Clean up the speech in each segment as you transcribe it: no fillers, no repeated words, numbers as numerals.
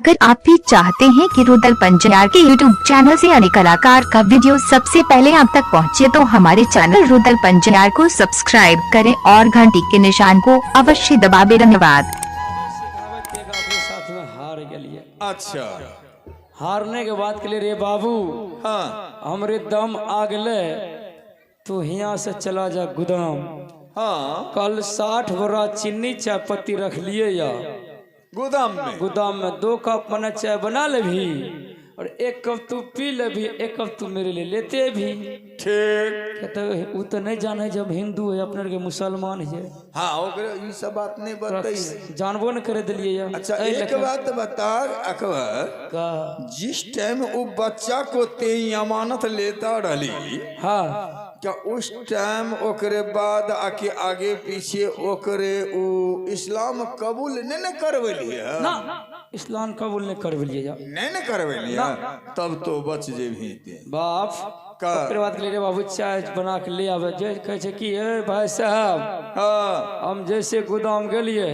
अगर आप भी चाहते हैं कि रुदल पंजियार के YouTube channel से अन्य कलाकार का वीडियो सबसे पहले आप तक पहुंचे तो हमारे चैनल रुदल पंजियार को सब्सक्राइब करें और घंटी के निशान को अवश्य दबावें। धन्यवाद। सिखाबैत एक अपने साथ में हार गेलिए। अच्छा। हारने के बाद के लिए रे बाबू, हाँ, हमरे दम आ गले, तू हियाँ से चला जा गोदाम। हाँ, कल 60 बोरा चीनी चाय पत्ती रख लिए या गोदाम में। गोदाम में 2 कप मने चाय बना ले भी और 1 कप तू पी ले भी, 1 कप तू मेरे लिए लेते भी। ठीक। कहते वो तो नहीं जाने जब हिंदू है अपने के मुसलमान है। हाँ, ओकरे ई सब बात नहीं बताई, जानबो न करे दिलिए या। अच्छा, एहि एक लेके बात बता अकबर, का जिस टाइम वो बच्चा को ते अमानत लेता रही, हाँ, क्या उस टाइम ओकरे बाद आके आगे पीछे ओकरे उ इस्लाम कबूल नहीं न करवेलिए? ना, इस्लाम कबूल नहीं करवेलिए या। नहीं न करवेलिए, तब तो बच जेबही ते। बाप का? ओकरे बाद के रे बाबू चाय बना के ले आवे, जे कहै छै कि ए भाई साहब, हाँ, हम जैसे गोदाम गेलिए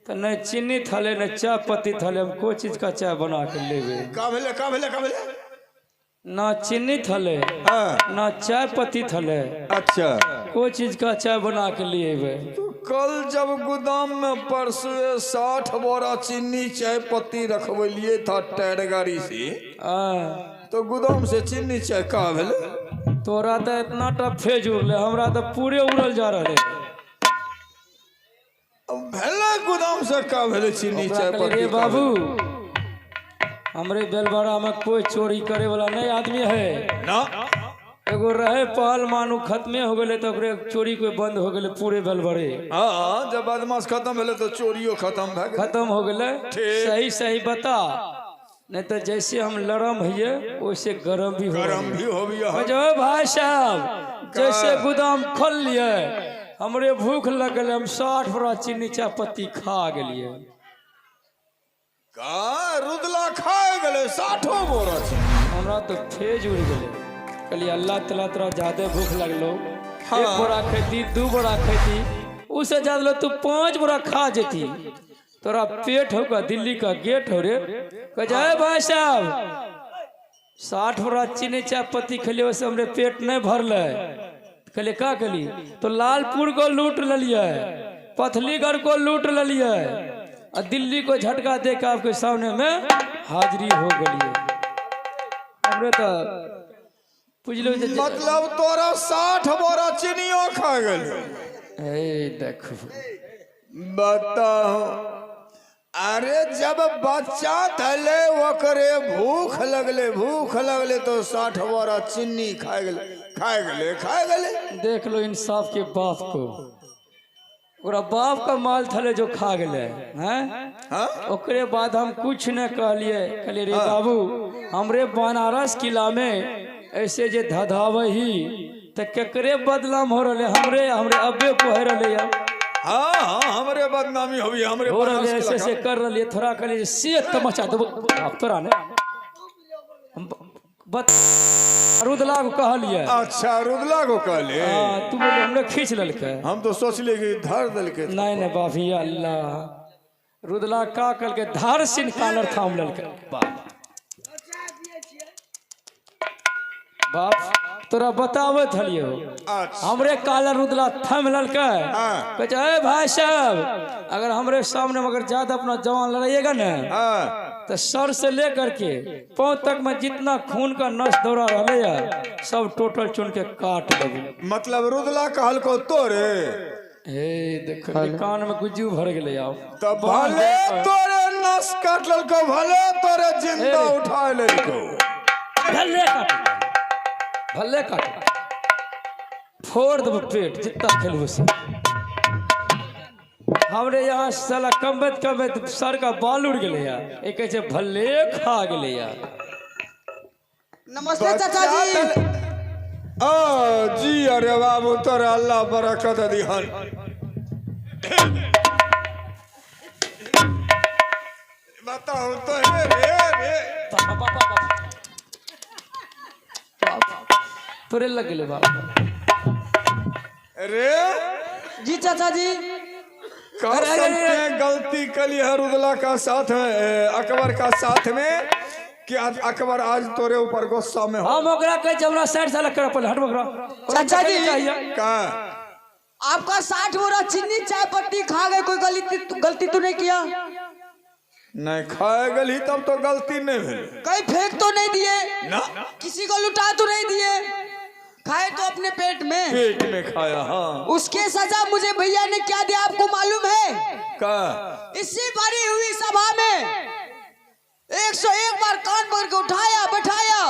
तो नहीं चीनी थले नहीं चाय पत्ती थले, हम कोई चीज का चाय बना के लेबे। का भेले, का भेले, का भेले? ना चीनी थले, हाँ, ना चाय पत्ती थले, अच्छा, कोई चीज का चाय बना के लिए अबे। तो कल जब गोदाम में परसुए 60 बोरा चीनी चाय पत्ती रखबलिए था टायर गाड़ी से, तो गोदाम से चीनी चाय का भेले? तोरा तो इतना टा फेज उड़ले, हमरा तो पूरे उड़ल जा रहे। भेले गोदाम से का भेले चीनी चाय पत्ती? रे बाबू, हमरे बेलबड़ा में कोई चोरी करे वाला नहीं आदमी है ना। एगो रहे पहलवान, उ खत्मे हो गए तो ओकरे चोरी कोई बंद हो गए पूरे बेलबड़े। हाँ, जब बदमाश खत्म भेले तो चोरियो खत्म भए गेलै। खत्म हो गए। सही सही बता, नहीं तो जैसे हम लरम हइये वैसे गरम भी हो, गरम भी हो गया। जो भाई साहब जैसे गोदाम खोल लिए, हमरे भूख लगल, हम 60 बोरा चीनी चाय पत्ती खा गेलिए। का रुदला खाए गेलै 60 बोरा चीनी? हमरा तो फेज उड़ गेलै। कहलिए अल्लाह तला तोरा ज्यादा भूख लगलो, हाँ। 1 बोरा खैती 2 बोरा खैती, उससे ज्यादा तू 5 बोरा खा जेती, तोरा पेट होगा दिल्ली का गेट हो रे। कह भाई साहब 60 बोरा चीनी चाय पत्ती खेलिए वैसे हमरे पेट नहीं भरल। कहलिए का कहली? तो लालपुर को लूट ललिए, पथलीगढ़ को लूट ललिए और दिल्ली को झटका दे के आपके सामने में हाजिरी हो गई। हमरे तो बुझलो जे मतलब तोरा 60 बोरा चीनियो खा गेल। ए देखो बताओ, अरे जब बच्चा थले ओकरे भूख लगले, भूख लगले तो 60 बोरा चीनी खा गेले, खा गेले, खा गेले। देख लो इंसाफ के बाप को, ओकरा बाप का माल थले जो खा गेले हैं। हाँ? ओकरे बाद हम कुछ न कहलिए। कहलिए रे बाबू, हमरे बनारस किला में ऐसे जे धधावे ही तो केकरे बदनाम हो रहे? हमरे हमरे अब्बे को हो रहे। हाँ हाँ, हमरे बदनामी होबी, हमरे हो रहे ऐसे ऐसे कर रहे। थोड़ा कहलिए से तमाचा देबो आप तोरा ने रुदला को कहलिए। अच्छा, रुदला को कहले। हाँ, तू बोले हमरे खींच ललके। हम तो सोचलिए कि धर देलके। नहीं नहीं बाफी अल्लाह, रुदला का कल के धार सिन कालर थाम ललके। बाप बाप तोरा बतावत हलियो। अच्छा, हमरे कालर रुदला थाम ललके। हाँ। कहै छै, ए भाई साहब, अगर हमरे सामने मगर ज्यादा अपना जवान लड़ाइएगा ना, हाँ, तो सर से लेकर के पाँव तक में जितना खून का नस दौड़ा रहे है सब टोटल चुन के काट देबो। मतलब रुदला कहल को तोरे? हे देखो कान में गुज्जू भर गेलै आब। तो भले तोरे नस काट ललको, भले तोरे जिंदा उठा लेलको, भले काट, भले काट, फोड़ देबो पेट जितना खेलबो से। हमरे यहाँ साला कमबैत कमबैत सर का बाल उड़ गेलै यार, एक कहै छै भले खा गेलै यार। नमस्ते चाचा जी। आ जी, अरे बाबू तोरा अल्लाह बरकत दिहन। बताओ तो रे रे रे तोरे लग गेलै बाप रे। जी चाचा जी। कर गलती कली है रुदला का साथ में, अकबर का साथ में, कि आज अकबर आज तोरे ऊपर गुस्सा में हो। हम ओकरा कहे हमरा 60 साल कर पहले हट ओकरा। चाचा जी का आपका 60 बोरा चीनी चाय पत्ती खा गए, कोई गलती तो नहीं किया? नहीं खाए गली तब तो गलती नहीं भेल। कहीं फेंक तो नहीं दिए ना, किसी को लुटा तो नहीं दिए, खाए तो अपने पेट में खाया। हाँ, उसके सजा मुझे भैया ने क्या दिया आपको मालूम है? का इसी बारी हुई सभा में 101 बार कान पकड़ के उठाया बैठाया,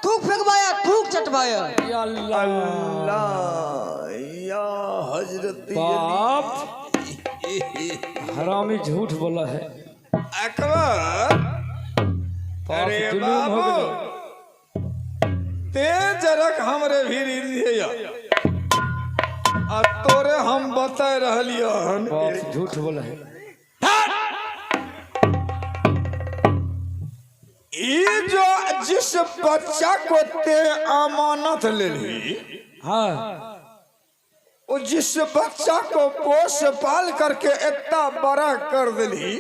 थूक फेंकवाया, थूक चटवाया। या अल्लाह, अल्लाह या हजरत बाप हरामी झूठ बोला है अकबर। अरे बाबू ते जरक हमरे भीरी दिया आ तोरे हम बता रहलियो हन। बाप झूठ बोला है। ई जो जिस बच्चा को ते अमानत ले ली, हाँ, वो जिस बच्चा को पोस पाल करके इतना बड़ा कर दिली,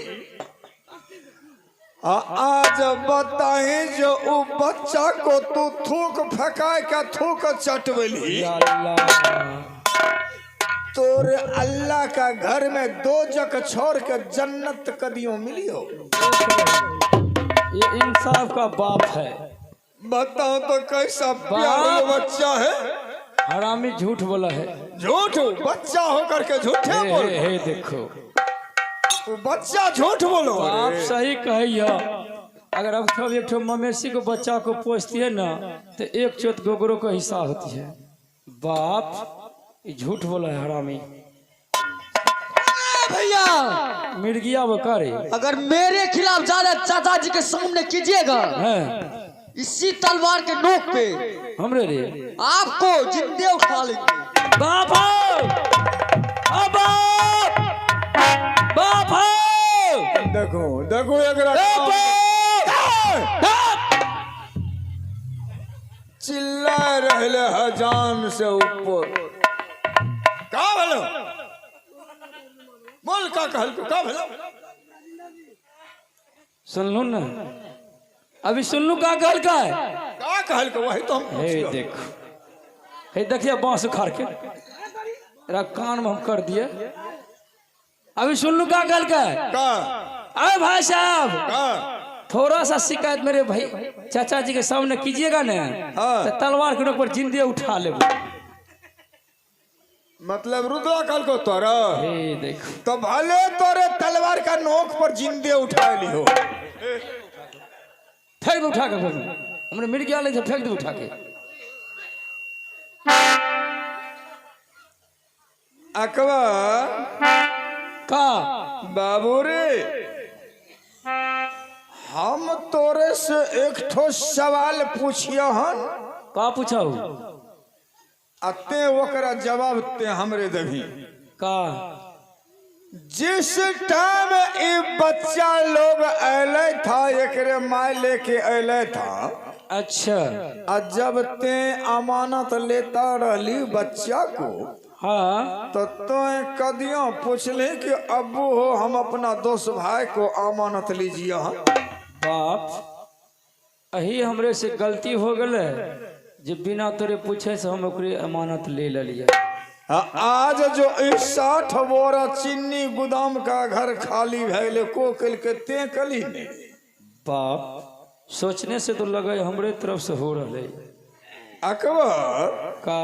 आज बताई जो उ बच्चा को तू थूक फेंकाए के थूक चटवेली, तोरे अल्लाह का घर में दो जक छोड़ के जन्नत कदियों मिलियो। ये इंसाफ का बाप है। बताओ तो कैसा प्यारा बच्चा है। हरामी झूठ बोला है। झूठ बच्चा होकर के झूठे बोल। हे देखो बच्चा झूठ बोलो। आप सही कहिए। अगर अब सब एक मवेशी को बच्चा को पोसती है ना तो एक चोट गोगरों का हिस्सा होती है। बाप झूठ बोला है हरामी। भैया मिर्गिया वो करे। अगर मेरे खिलाफ ज्यादा चाचा जी के सामने कीजिएगा इसी तलवार के नोक पे हमरे रे आपको जिंदे उठा लेंगे। बाप बाप बाप देखो देखो एक चिल्ला रहे है जान से ऊपर। का भलो बोल का कहल का भलो सुन लू ना अभी सुन लू का कहल का है का कहल का वही तो हम हे देखो हे देखिए बांस उखाड़ के तेरा कान में हम कर दिए। अभी सुन लू का कहल का है का अरे भाई साहब का थोड़ा सा शिकायत मेरे भाई चाचा जी के सामने कीजिएगा ना हाँ। तो तलवार के नोक पर जिंदे उठा ले। मतलब रुद्रा कल को तोरा हे देखो तो भले तोरे तलवार का नोक पर जिंदे उठा ली हो फेंक दे उठा के हमने मिल गया नहीं फेंक दे उठा के। अकबर का बाबू रे हम तोरे से एक ठो सवाल पूछियो हन। का पूछा अते ओकरा जवाब ते हमरे देभी। का जिस टाइम ई बच्चा लोग अले था एकरे माय लेके अले था। अच्छा आ जब ते अमानत लेता रहली बच्चा को हाँ तो तोय कदियों पूछले कि अब्बू हो हम अपना दोस्त भाई को अमानत लीजिए। हाँ बाप अही हमरे से गलती हो गए जे बिना तोरे पूछे से हम ओकरे अमानत ले लिया। आज जो इस 60 बोरा चीनी गोदाम का घर खाली भैले को कल के ते कली ने। बाप सोचने से तो लगे हमरे तरफ से हो रहा। अकबर का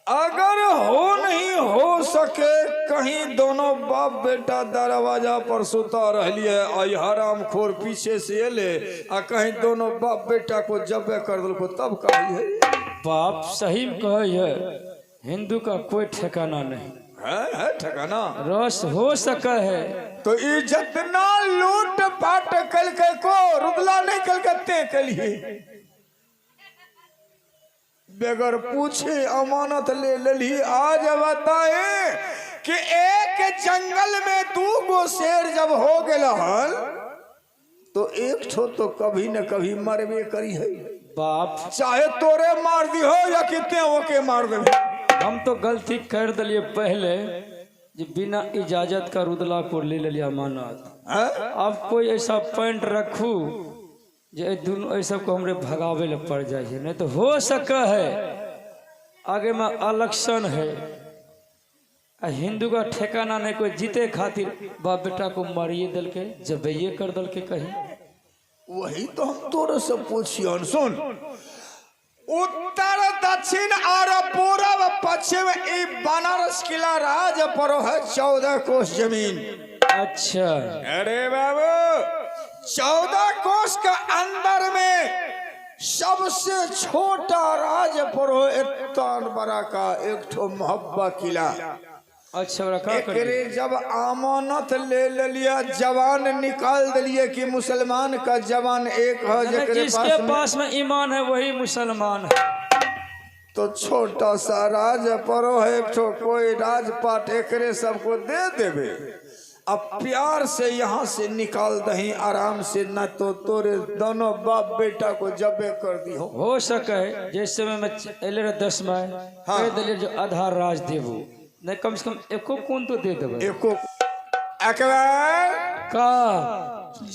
अगर हो नहीं हो सके कहीं दोनों बाप बेटा दरवाजा पर सुता रहिए आई हराम खोर पीछे से ले आ कहीं दोनों बाप बेटा को जबे कर दल तब कही है। बाप सही कहे है हिंदू का कोई ठिकाना नहीं है ठिकाना रस हो सका है तो ये जितना लूट पाट कल के को रुदला नहीं कल के कलिए बगैर पूछे अमानत ले लली। आज बताए कि एक जंगल में दू गो शेर जब हो गए हन तो एक ठो तो कभी न कभी मरबे करी है। बाप चाहे तोरे मार दी हो या कितने ओके मार दे। हम तो गलती कर दिलिए पहले जे बिना इजाजत का रुदला को ले लिया अमानत। हैं? अब कोई ऐसा पॉइंट रखू जे एहि दुनू एहि सबको हमरे भगावे ले पड़ जाए है, नहीं तो हो सके है आगे में इलेक्शन है आ हिंदू का ठिकाना नहीं, कोई जीते खातिर बाप बेटा को मारिए दल के जबैये कर दल के कहीं। वही तो हम तोरे से पूछियन। सुन, उत्तर दक्षिण और पूरब पश्चिम ई बनारस किला राज पर है 14 कोस जमीन। अच्छा। अरे बाबू 14 कोस के अंदर में सबसे छोटा राज पर हो इतना बड़ा का एक ठो मोहब्बा किला। अच्छा ओकरा का एकरे करिए? जब अमानत ले लिया, जवान निकाल दिलिए कि मुसलमान का जवान एक है जेकरे जिसके पास में पास में ईमान है वही मुसलमान है। तो छोटा सा राज परो है एक ठो कोई राजपाट एकरे सबको दे देवे। अब प्यार से यहाँ से निकाल दही आराम से, न तो तोरे दोनों बाप बेटा को जबे कर दी हो। हो सके है जैसे में एले रहे 10 में हाँ। कह दिलिए जो आधा राज देबू, नहीं कम से कम एको कोन तो दे देबे। एको अकबर का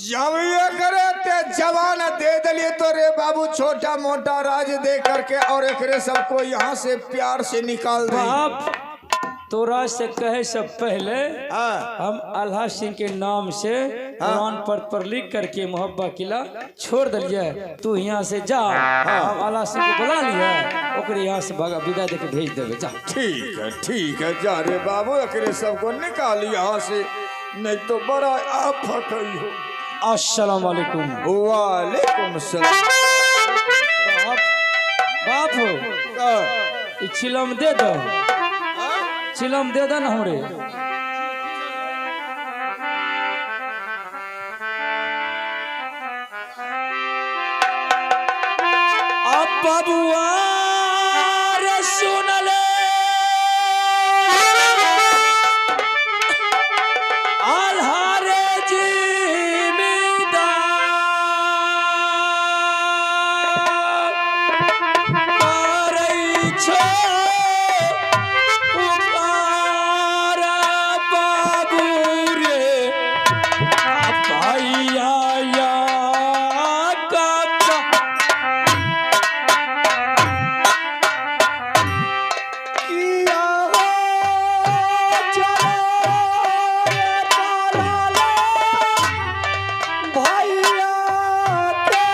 जब ये करे ते जवान दे दिलिए तो रे बाबू छोटा मोटा राज दे करके और एकरे सबको यहाँ से प्यार से निकाल दे। बाप तोरा से कहे से पहले हाँ। हम अल्लाह सिंह के नाम से कुरान पर लिख करके मोहब्बा किला छोड़ दिलिए, तू यहाँ से जा। हम अल्लाह सिंह को बुला लिया, ओकरे यहाँ से भगा विदा दे के भेज देबे, जा। ठीक है ठीक है, जा रे बाबू एकरे सबको निकाल यहाँ से, नहीं तो बड़ा आफत हो। अस्सलाम वालेकुम। वालेकुम सलाम। बाप बाप हो ई चिलम दे दो, चिलम दे दो ना हमरे। अब बबुआ रे सुन ले आल्हारे जिमीदार करै छो पुकार बाबू रे भैया या का किया हो चलो रे पालाला, भैया के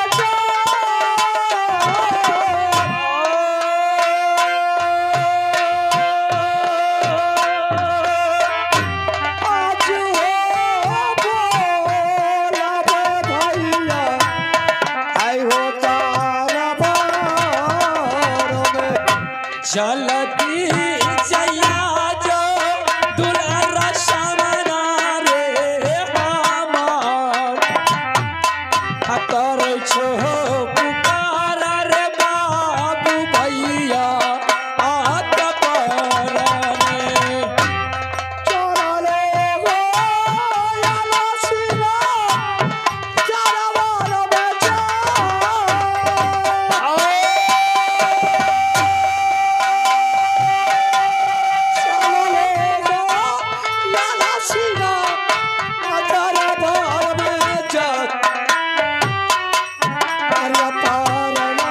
आज हो बोलब भैया, आई हो तारा बार में। जलती जया जो दुलारा सामना रे हमार करै छो पुकार रे बाबू भैया आत पर चोराले गो याला सिरा, चारावार में जा। चोराले गो याला सिरा, चारावार में जा। अरे पारनामा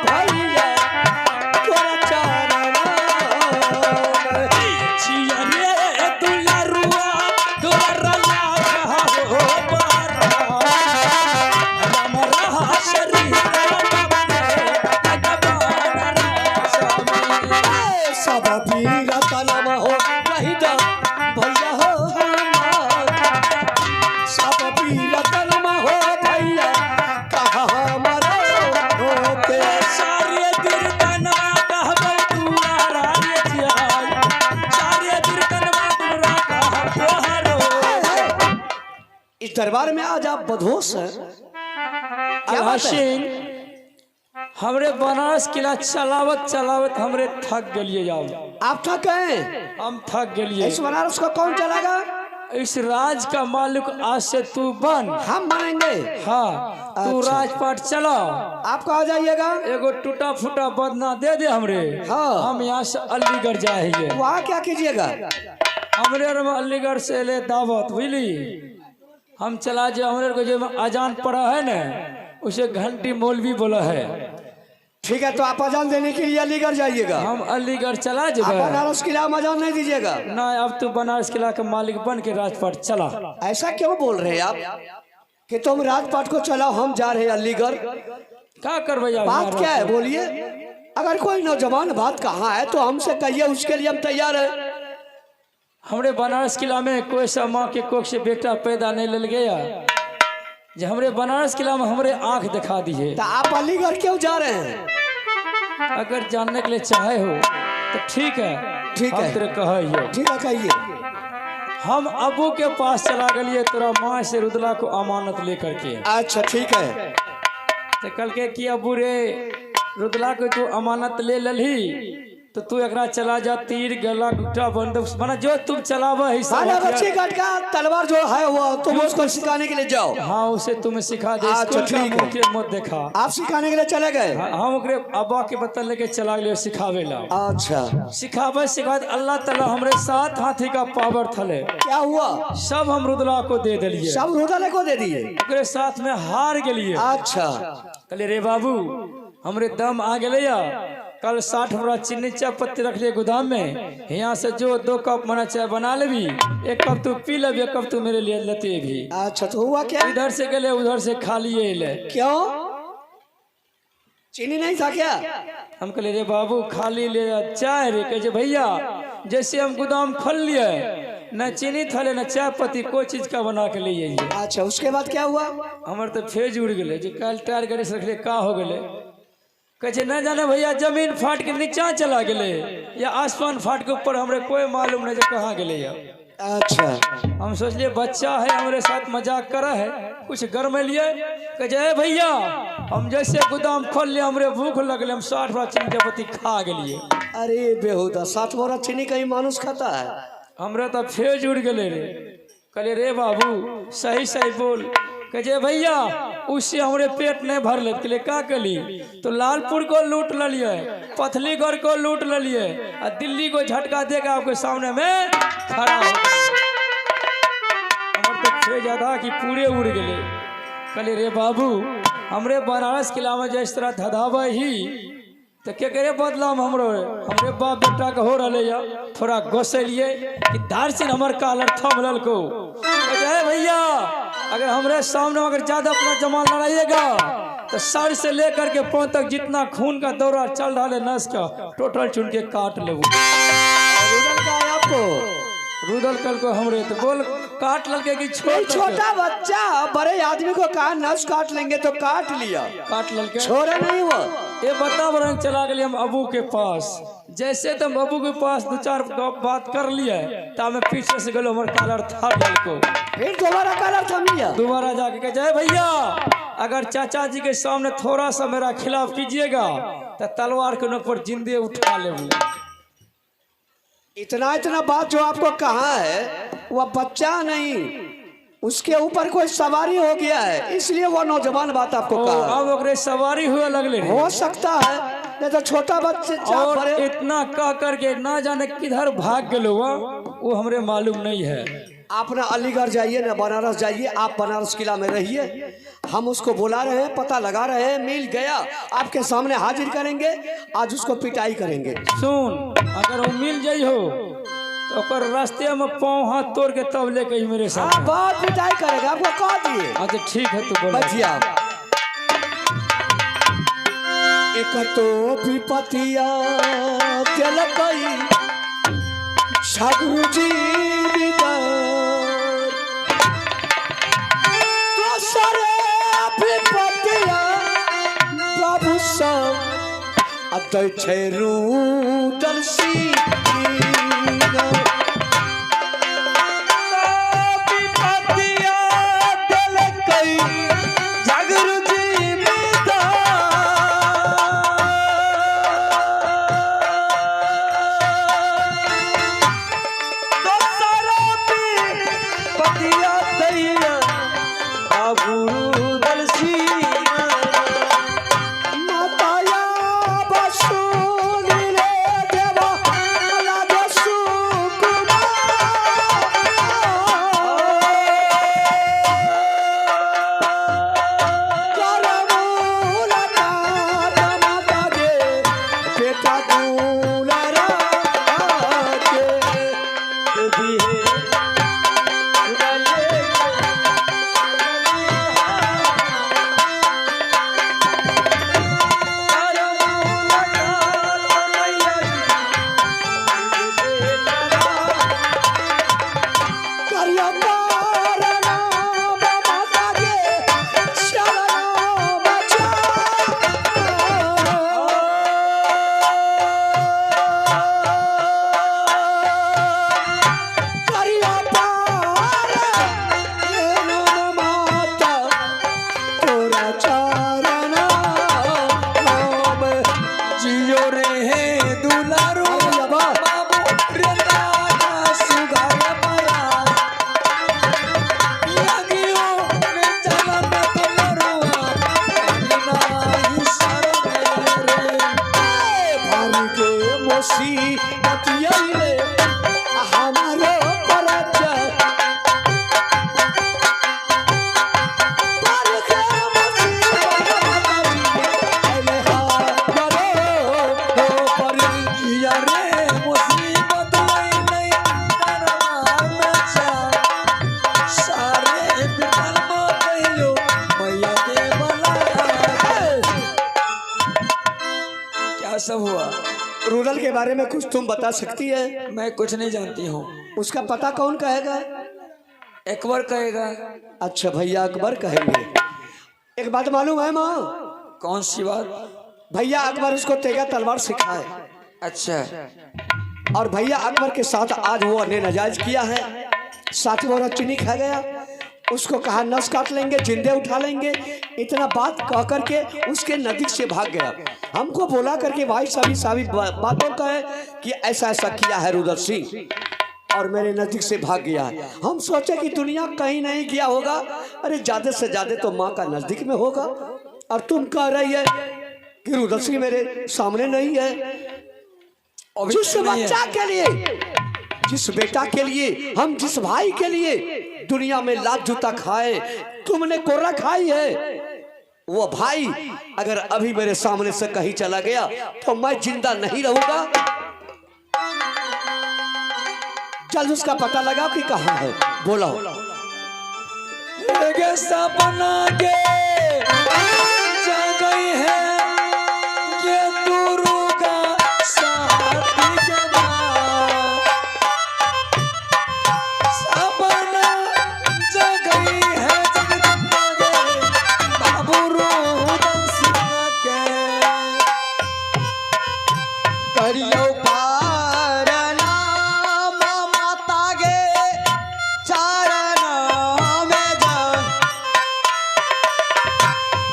भैया, तोरा चरना में। जिया रे दुलारुआ दुलारा लागा हो पारा राम रहा शरीर सब पीरा कलम हो रही दा भैया हो हमार। सब पीरा कलम हो भैया कहा हमारा होते। सारे बिरकनवा कहबो दुआरा रे जियाई, सारे बिरकनवा दुआरा कहब तोहरो। इस दरबार में आज आप बदहोश हैं, क्या बात है? हसीन हमरे बनारस किला चलावत चलावत हमरे थक गेलिए जाओ। आप थक गए? हम थक गेलिए। इस बनारस को कौन चलाएगा? इस राज का मालिक आज से तू बन। हम बनेंगे। हाँ तू अच्छा। राजपाट चला। आप कहा जाइएगा? एगो टूटा फूटा बदना दे दे हमरे। हाँ। हम यहाँ से अलीगढ़ जाएंगे। वहाँ क्या कीजिएगा? हमरे आर में अलीगढ़ से एले दावत, बुझली। हम चला जाए, हमरे को जो अजान पड़ा है ना, उसे घंटी मौलवी बोला है। ठीक है, तो आप अजान देने के लिए अलीगढ़ जाइएगा। हम अलीगढ़ चला आप जाए बनारस किला में अजान नहीं दीजिएगा। ना, अब तू बनारस किला के मालिक बन के राजपाट चला। ऐसा क्यों बोल रहे हैं आप कि तुम राजपाट को चलाओ, हम जा रहे हैं अलीगढ़? क्या करबै अब? बात क्या है बोलिए। अगर कोई नौजवान बात कहाँ है तो हमसे कहिए, उसके लिए हम तैयार हैं। हमरे बनारस किला में कोई सा माँ के कोख से बेटा पैदा नहीं लल गया जे हमरे बनारस किला में हमरे आंख दिखा दी है। तो आप अलीगढ़ क्यों जा रहे हैं? अगर जानने के लिए चाहे हो तो ठीक है। ठीक हम है। तेरे कहियो। ठीक है, कहिए। हम अबू के पास चला गए तोरा माँ से रुदला को अमानत लेकर के। अच्छा ठीक है। तो कल के कि अबू रे, रुदला को तू अमानत ले ललही तो तू एकरा चला जा, तीर गला गुट्टा बंदूक माना जो तुम चलावा है सब खाना हथियार- बच्ची काट का तलवार जो है वो तुम उसको सिखाने के लिए जाओ। हाँ, उसे तुम सिखा दे। अच्छा, स्कूल का ठीक है। मुँह के मत देखा। आप सिखाने के लिए चले गए? हाँ, हम ओकरे अब्बा के बतल लेके चला गए सिखावे ला। अच्छा। सिखावे सिखावे अल्लाह ताला हमरे सात हाथी का पावर थले। क्या हुआ? सब हम रुदला को दे दिलिए। सब रुदले को दे दिए। ओकरे साथ में हार गेलिए। अच्छा। कहले रे बाबू, हमरे दम आ गेले या कल 60 बोरा चीनी चाय पत्ती रख लिए गोदाम में, यहाँ से जो 2 कप मना चाय बना लेबी, 1 कप तू पी लेबी, 1 कप तू मेरे लिए लेते भी। अच्छा, तो हुआ क्या? इधर से गेले उधर से खा लिए ले। क्यों, चीनी नहीं था क्या? हम कहले रे बाबू खाली ले चाय रे। कहे भैया जैसे हम गोदाम खोल लिए न चीनी थले न चाय पत्ती, कोई चीज का बना के ले आइए। अच्छा, उसके बाद क्या हुआ? हमर तो फेज उड़ गए जो कल टायर गाड़ी से रखले का हो गए। कहे न जाने भैया जमीन फाट के नीचा चला गए या आसमान फाट के ऊपर, हमरे कोई मालूम नहीं जे कहाँ गए। अच्छा। हम सोचलिए बच्चा है हमारे साथ मजाक कर है, कुछ गर्म लिए। कहे भैया हम जैसे गोदाम खोल लिए हमरे भूख लगले, हम 60 बोरा चीनी के पत्ती खा गेलिए। अरे बेहुदा, 60 बोरा चीनी कहीं मानुस खाता है? हमरा तो फेज उड़ गए रे। कहले रे बाबू सही सही बोल। कहे भैया उससे हमरे पेट नहीं भर ले। कहले का कली? तो लालपुर को लूट लिये, पथलीगढ़ को लूट लिये और दिल्ली को झटका देकर आपके सामने में खड़ा हो। हमर तो फेज आधा कि पूरे उड़ गए। कहले रे बाबू हमरे बनारस किला में जिस तरह धधावा ही तो के करे बदलाव हमरो हमरे बाप बेटा के हो रहा या थोड़ा गोसलिए कि दार्सिन हमर कालर थम ललको। कहे भैया अगर हमरे सामने अगर ज्यादा अपना जमाल लड़ाइएगा तो सर से लेकर के पाँव तक जितना खून का दौरा चल रहा है नस का टोटल चुन के काट ले। रुदल का है आपको? रुदल कल को हमरे तो बोल काट ललके कि कोई छोटा बच्चा बड़े आदमी को कहा नस काट लेंगे तो काट लिया, काट ललके, छोड़ा नहीं वो। ये बता रंग चला गए हम अबू के पास। जैसे तुम अबू के पास 2-4 गप बात कर लिए तब मैं पीछे से गलो हमर कालर था ललको। फिर दोबारा कालर थम लिया। दोबारा जाके कहे जय भैया अगर चाचा जी के सामने थोड़ा सा मेरा खिलाफ कीजिएगा तो तलवार के नोक पर जिंदे उठा ले। इतना इतना बात जो आपको कहा है वह बच्चा नहीं, उसके ऊपर कोई सवारी हो गया है, इसलिए वो नौजवान बात आपको कहा। अब ओकरे सवारी हुए लगले हो सकता है, नहीं तो छोटा बच्चा और इतना कह करके ना जाने किधर भाग गए वो हमरे मालूम नहीं है। आप ना अलीगढ़ जाइए ना बनारस जाइए, आप बनारस किला में रहिए। हम उसको बुला रहे हैं, पता लगा रहे हैं, मिल गया आपके सामने हाजिर करेंगे, आज उसको पिटाई करेंगे। सुन अगर वो मिल जाई हो तो ओकर रास्ते में पाँव हाथ तोड़ के तब लेके मेरे साथ बहुत पिटाई करेगा, आपको कह दिए। अच्छा ठीक है, तो बैठिए आप। एक तो विपतिया तेलकई छगुजी बाबू सब अतै छै रूदल सी विपतिया देलकै जागृति दोसर विपतिया दैया बाबू रूदल सी माताया बसुनी रे देवा लागे सुकुमार। तोरा चरण में। जियो रे हे दुलारू बाबू रे दादा सुघर बरा लगियो रे चलन तमरुआ नाही शरमे रे। भर के मुसीबत अइले हमारो पर भर के मुसीबत अइले हमारो पर। जिया रे मुसीबत अइले दरबार में जा सारे बिटल कहियो मैया के बला। क्या सब हुआ? रूरल के बारे में कुछ तुम बता सकती है? मैं कुछ नहीं जानती हूँ। उसका पता कौन कहेगा? अकबर कहेगा। अच्छा भैया अकबर कहेंगे। एक बात मालूम है माँ? कौन सी बात? भैया अकबर उसको तेगा तलवार सिखाए। अच्छा। और भैया अकबर के साथ आज वो ने नाजायज किया है। साथ बोरा चीनी खा गया, उसको कहा नस काट लेंगे, जिंदे उठा लेंगे, इतना बात कह करके उसके नज़दीक से भाग गया। हमको बोला करके भाई सभी सभी बातों का है कि ऐसा ऐसा किया है रुदल सिंह और मेरे नज़दीक से भाग गया है। हम सोचे कि दुनिया कहीं नहीं गया होगा, अरे ज़्यादा से ज़्यादा तो माँ का नज़दीक में होगा, और तुम कह रही है कि रुदल सिंह मेरे सामने नहीं है। अभी जिस नहीं है। बच्चा के लिए, जिस बेटा के लिए, हम जिस भाई के लिए दुनिया में लात जूता खाए, तुमने कोरा खाई है, वो भाई अगर अभी मेरे सामने से कहीं चला गया तो मैं जिंदा नहीं रहूंगा। जल्द उसका पता लगाओ कि कहाँ है। बोलो। के सपना के जा गई है ये दुर्गा साथी के बाद। सपना जा गई है जगदम्बा के बाबू रोदन सिंह के। करियो पार नाम माता गे चरण में जान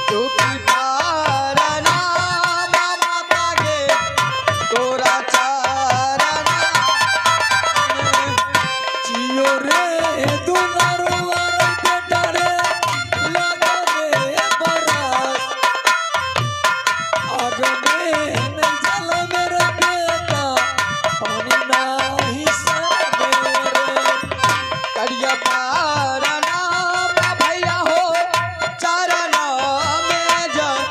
दुखी पार नाम माता गे तोरा चरण। जियो रे दुलारू रे बेटा रे लगा रे बरस आग में नहीं जल मेरा बेटा पानी नहीं सर मेरे। करियो पार नाम भैया हो चरण में जान।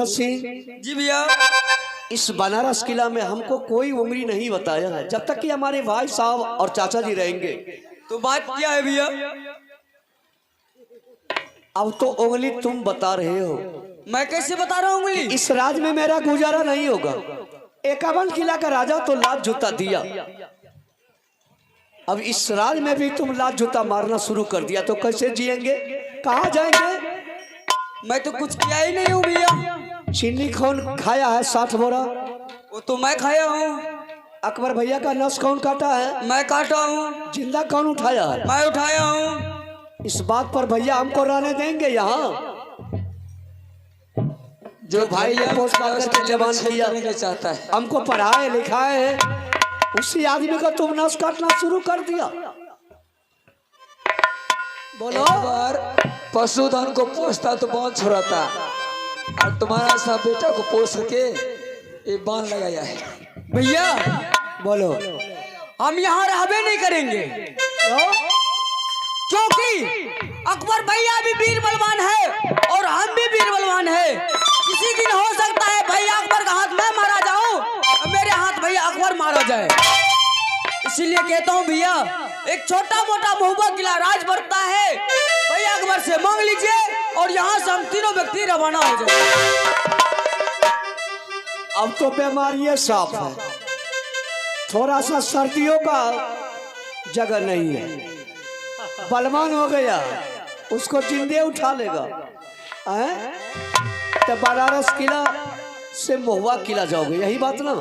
सूरज सिंह जी भैया। इस बनारस किला में हमको कोई उंगली नहीं बताया है जब तक कि हमारे भाई साहब और चाचा जी रहेंगे। तो बात क्या है भैया? अब तो उंगली तुम बता रहे हो। मैं कैसे बता रहा हूँ उंगली? इस राज में मेरा गुजारा नहीं होगा। 51 किला का राजा तो लात जूता दिया, अब इस राज में भी तुम लात जूता मारना शुरू कर दिया तो कैसे जिएंगे, कहाँ जाएंगे? मैं तो कुछ किया ही नहीं हूँ भैया। चीनी कौन खाया है 60 बोरा? वो तो मैं खाया हूँ। अकबर भैया का नस कौन काटा है? मैं काटा हूँ। जिंदा कौन उठाया है? मैं उठाया हूँ। इस बात पर भैया हमको रहने देंगे यहाँ? जो भाई ने पोस्ट मार करके जवान किया, चाहता है, हमको पढ़ाए लिखाए हैं, उसी आदमी का तुम नस काटना शुरू कर दिया। बोलो। एक बार पशुधन को पोसता तो बांध छुड़ाता, और तुम्हारा सा बेटा को पोस के ये बांध लगाया है। भैया बोलो। हम यहाँ रहबे नहीं करेंगे, क्योंकि अकबर भैया भी वीर बलवान है और हम भी वीर बलवान है। किसी दिन हो सकता है भैया अकबर का हाथ मैं मारा जाऊं और मेरे हाथ भैया अकबर मारा जाए। इसीलिए कहता हूँ भैया, एक छोटा मोटा महुआ किला राज बढ़ता है, भैया अकबर से मांग लीजिए और यहाँ से हम तीनों व्यक्ति रवाना हो जाए। अब तो बीमारी साफ है, थोड़ा सा सर्दियों का जगह नहीं है। बलवान हो गया, उसको जिंदे उठा लेगा। हैं? तो बनारस किला से महुआ किला जाओगे, यही बात ना?